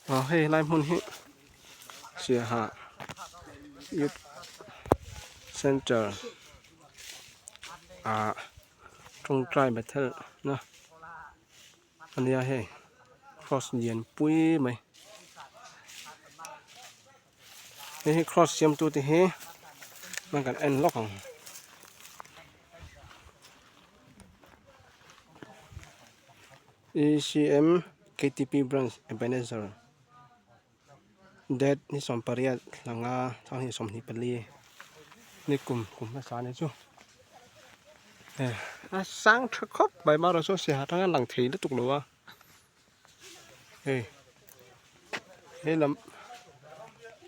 ເອົາເຮີ້ ລາຍໝຸ່ນເຮີ້ ເສຍຫາ Youth Center ອ່າ Trong Trai Battle ເນາະ. ອັນນີ້ເຮີ້ ຄຣອສ ຍຽນປຸ້ຍໄໝ ເຮີ້ ຄຣອສ ຊຽມຕູຕິເຮີ້ ມັນກັນແອນລັອກ ECM KTP Branch Ebenezer. ແດດນິສົມປະລິຍັດ ລະງາ ທາງນິສົມນິປະລີ ນິກຸມ ກຸມພາສານິຈຸ ເອີ ອາ ສ້າງຄອບໃບມາໂລໂຊເຊຍ ທາງນັ້ນຫຼັງເທລະຕຸກໂລວະ ເອີ ເອີ ລຳ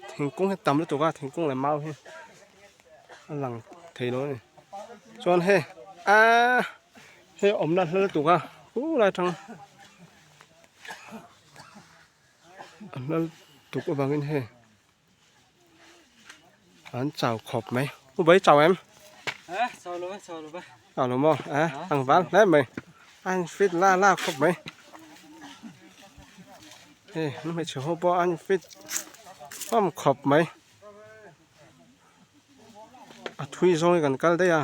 ເຖິງກຸ້ງໃຫ້ຕຳລະຕຸກອະ ເຖິງກຸ້ງລະເມົາເຮີ້ ອັນຫຼັງເທໂລນີ້ ສ່ວນເຮີ້ ອາ ເຮີ້ ອຳນາດລະຕຸກອະ ໂອ້ ຫຼາຍທັງ ອັນນັ້ນຕຸກອະບັງເຫັນເຮີ້ ອັນເຈົ້າຂອບໄໝ ຜູ້ໃບເຈົ້າແອມ ເອີ ເຈົ້າໂລ ເຈົ້າໂລ ເຈົ້າໂລບໍ່ ອາ ເອົາ ອັງບານແລ້ວໄໝ ອັນຟິດລາ ລາຂອບໄໝ ເອີ ມັນໄມ່ເຊື່ອຮູ້ບໍ່ ອັນຟິດ ຄວາມຂອບໄໝ ອາ ທຸຍຊົງກັນກັນໄດ້ອະ.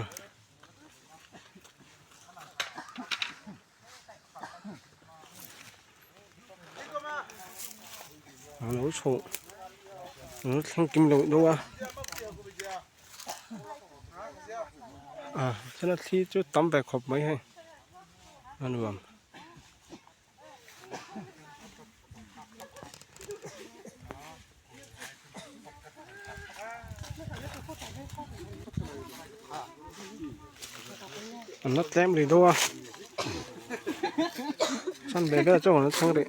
ອາ ໂອ້ໂຫ ເອີ ແຂ່ງກິນໂດດ ໂດດ ອາ ເຈົ້າໜ້າທີ່ຈຸດຕຳແບກຂອບໄມ້ໃຫ້ ອັນລວມ ອັນນັ້ນແຕ້ມເລີຍໂດ ຊັ້ນເບເດີ ເຈົ້ານັ້ນທັງເດ.